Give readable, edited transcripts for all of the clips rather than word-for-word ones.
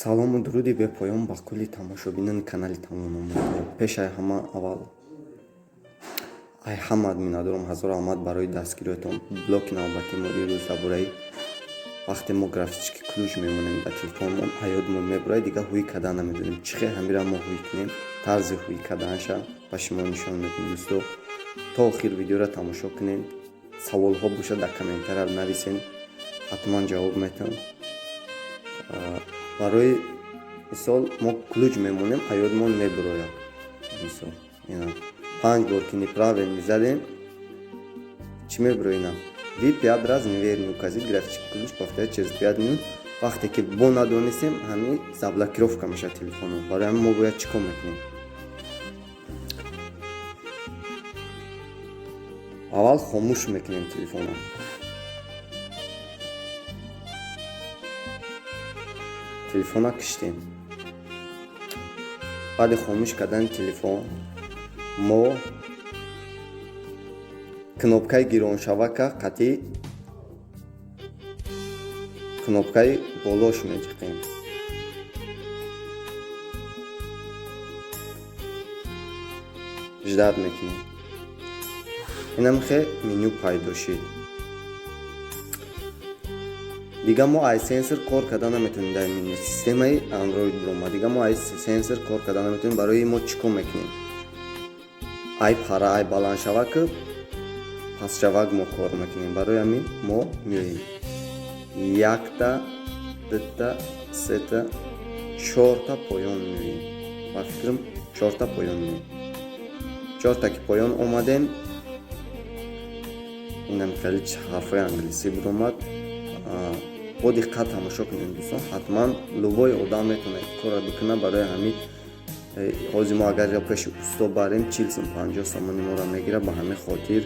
Салому дуруди бепоён ба кулли тамошобинони канали Тамономо. Пеш ай ҳама аввал ай ҳама админадорам ҳазор раҳмат барои дастгириятон. Блоки навбатии мо имрӯз дар бораи вақте мо графический ключ мемонем дар телефонмон, ҳаётмон мебурад, дигар ҳуй кардан намедонем. Чӣ хел ҳамира мо ҳуй кунем, тарзи ҳуй карданша ба шумо нишон медиҳем, дӯсто. То охир видеоро тамошо кунем. Саволҳо бошад, дар комментария нависен, ҳатман ҷавоб метавон. Барои мисол, мо ключ мемонем, ҳаётмон мебурояд. Мисол, ина панҷ бор ки неправильно задем, чӣ мебурояд? Ина: «Вы пять раз неверно указали графический ключ, повторить через 5 минут». Вақте ки бо надонистем, ҳамин заблокировка мешавад телефонро. Барои ҳамин мо бояд чӣ кор мекунем? Аввал хомӯш мекунем телефонро. Телефонро киштем. Баъди хомӯш кардани телефон мо кнопкаи гироншавака қатъи кнопкаи болош меҷиқем. Ждать мекунем. Инам хе меню пайдо шид. Дигар мо ай сенсор кор карда наметавонем. Дар меню системаи Андроид биромад, дигар мо ай сенсор кор карда наметавонем. Барои мо чӣ кор мекунем? Ай пара, ай баландшаваку пастшавак мо кор мекунем. Барои ҳамин мо меоем якта, дута, сета, чорта поён меоем. Ба фикрам, чорта поён меоем. Чорта ки поён омадем, инам хеле ҳарфҳои англисӣ биромад. Бо диққат тамошо кунем, дӯстон. Ҳатман любой одам метавонад корро бикунад. Барои ҳамин ҳозир мо агар пеши усто барем, 40 сум, 50 сомони моро мегирад. Ба ҳамин хотир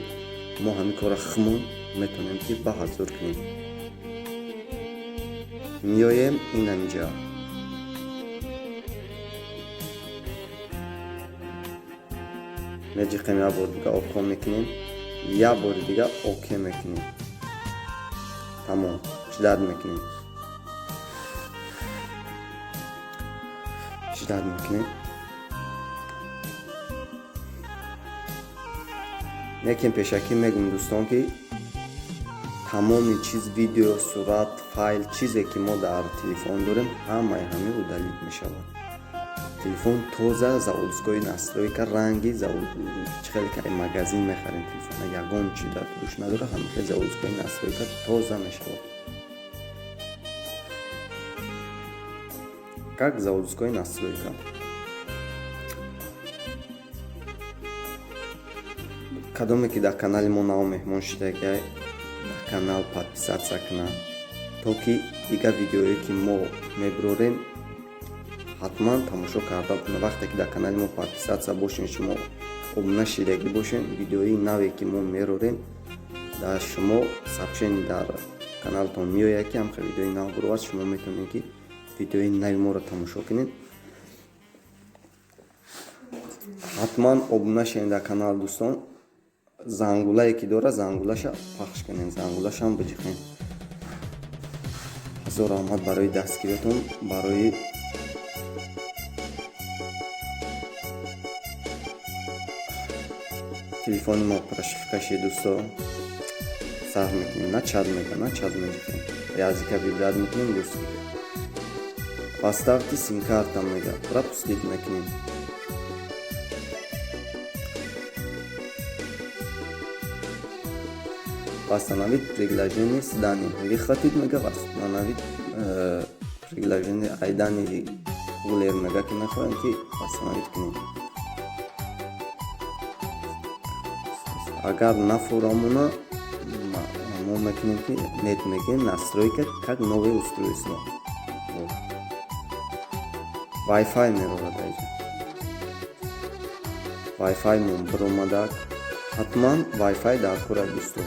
мо ҳамин корро худмон метавонем ки ба ҳазур кунем. Меоем инамиҷа, меҷиқем, як бор дига ОК мекунем, як бори дига ОК мекунем. Тамом, ждать мекунем, ждать мекунем. Лекин пешакӣ мегӯм, дӯстон, ки тамоми чиз, видео, сурат, файл, чизе ки мо дар телефон дорем, ҳамаи ҳамин удалить мешавад. Телефон тоза, заводской настройка, ранги чӣ хеле ки магазин мехарем телефона, ягон чи дар туруш надорад, ҳамин заводской настройка тоза мешавад, как заводской настройка. Кадоме ки дар канали мо нав меҳмон шудагиай, дар канал подписаться кунад, то ки дигар видеое ки мо мебурорем, ҳатман тамошо карда бикунад. Вақте ки дар канали мо подписаться бошен, шумо обуна шидагӣ бошен, видеои наве ки мо мерорем, дар шумо сообщение дар каналтон меояд, ки ҳамхел видеои нав буровад. Шумо метавонед ки видеои нави моро тамошо кунед. Ҳатман обуна шавед дар канал, дӯстон. Зангулае ки дорад, зангулаша пахш кунед, зангулашам биҷиқед. Ҳазор раҳмат барои дастгириятон. Барои телефони мо прошивка ши, дӯсто, сар мекунем. Начать мега, начать меҷиқем, языка выбрать мекунем, русский. «Поставьте сим-карта» мега, пропустить мекунем. «Восстановить приложение с данными выхватить» мега, «восстановить приложение ай данные Google» мега, ки мехоҳем ки восстановить кунем. Агар нафурамона, мо мекунем ки нет мегем, настройка как новое устройство. Wi-Fi мерорад айҷа. Wi-Fi мон биромадак. Ҳатман Wi-Fi дар кора, дӯсто.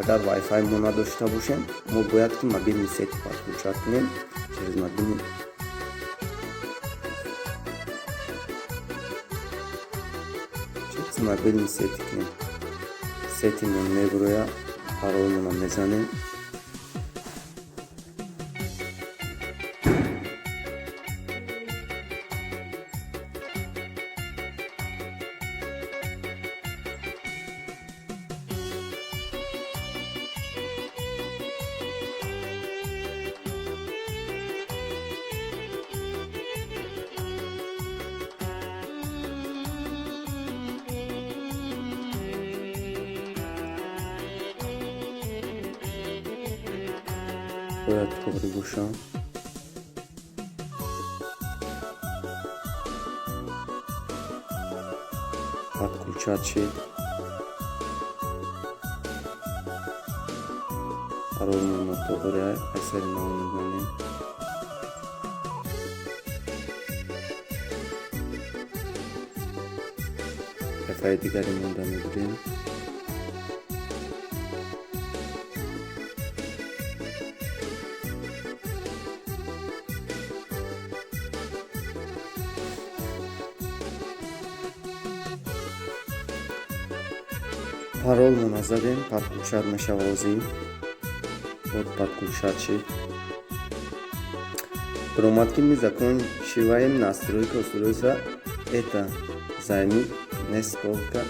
Агар Wi-Fi мо надошта бошем, мо бояд ки мобильный сеть подключать кунем, через мобильный сеть кунем. Сетимон мебурояд, паролмонро мезанем. Бояд туғри бошад. Подключать шид. Паролмон нотоғри, асари нав мезанем. Дафъаи дигаре монда мегирем. Паролмона задем, подключать мешава. Озӣ вот подключать шид. Баромад, ки мы заканчиваем настройка устройства, это займет несколько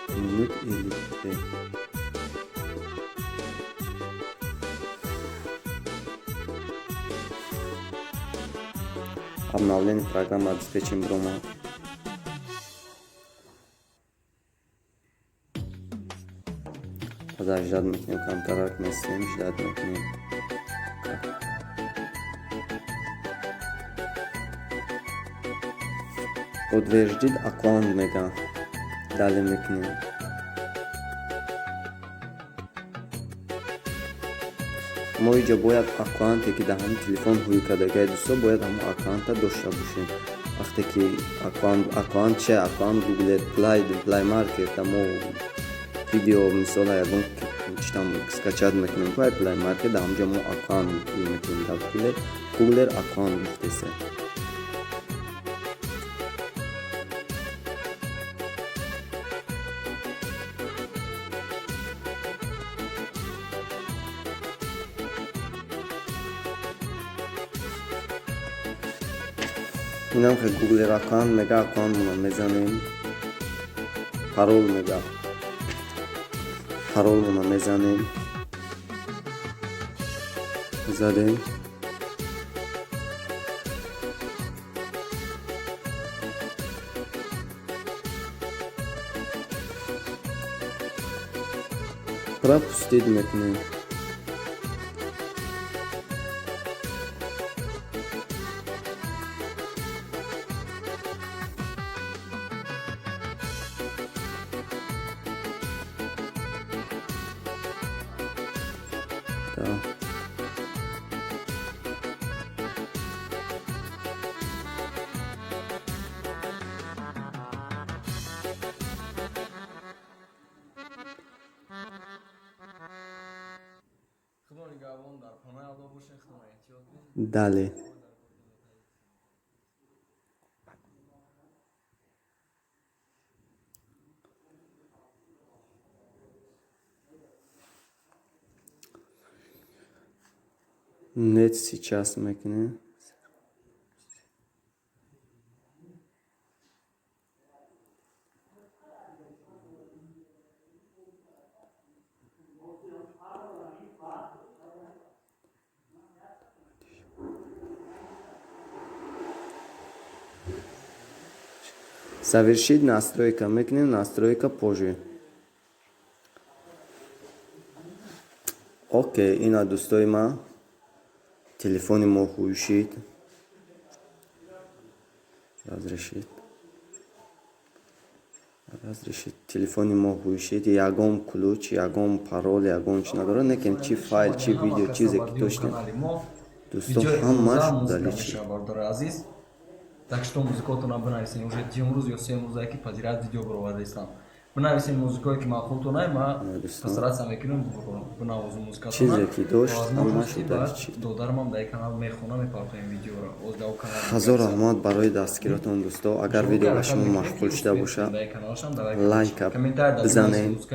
минут или две. Обновление программы обеспечим баромад. Подождать мекунем, камтарак местем, ждать мекунем. Подтвердить аккаунт мега. Далее мекунем. Мо иҷо бояд аккаунте, ки дар ҳамин телефон ҳуй кардагиай, дӯсто, бояд ҳамон аккаунта дошта бошем. Вақте ки аккаунт чи аккаунт Google Play, Play Market мо видео, мисола, ягон читам скачать мекунем ку Play Market, дар ҳамҷо мо аккаунт мекунем. Дар Google аккаунт гуфтеса. Инам хе Google аккаунт мега, аккаунтмона мезанем. Парол мега, паролмона мезанем. Задем. Пропустить мекунем. Да. Худо нигаҳбон, дар паноҳи Аллоҳ бошед, худо эҳтиёт кунед. Далее. Нет, сейчас мекунем. Завершить настройка мекунем, настройка позже. Окей, ина, дӯстои ман, телефони мо ҳуй шид. Разрешить. Разрешить. Телефони мо ҳуй шид. Ягон ключ, ягон парол, ягон чи надорад. Некем чи файл, чи видео, чизе ки доштем. Дӯсто, ҳамаш удалить шид. Бародари азиз, так что музикотона бинависем. Уже 2 рӯз ё 3 рӯзае ки подряд видео баровардаистам. Бинависем музикое, ки маъқултонай, ма постараться мекунам, бинавозум музикатона. Чизе ки дошт, ҳамаш удалить шид. Додармам дар канал мехона, мепартоем видеоро. Ҳазор раҳмат барои дастгиротон, дӯсто. Агар видео ба шумо маъқул шуда бошад, лайка бизанед,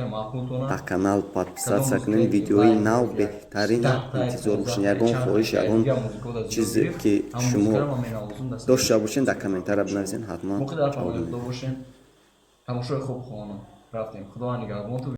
дар канал подписаться кунед. Видеои нав беҳтарин интизор бошед. Ягон хоҳиш, ягон чизе ки шумо дошта бошед, дар комментария бинависед, ҳатман ҷавоб медиҳем. Тамошои хуб хоҳонам. Рафтем, худо нигаҳбонту.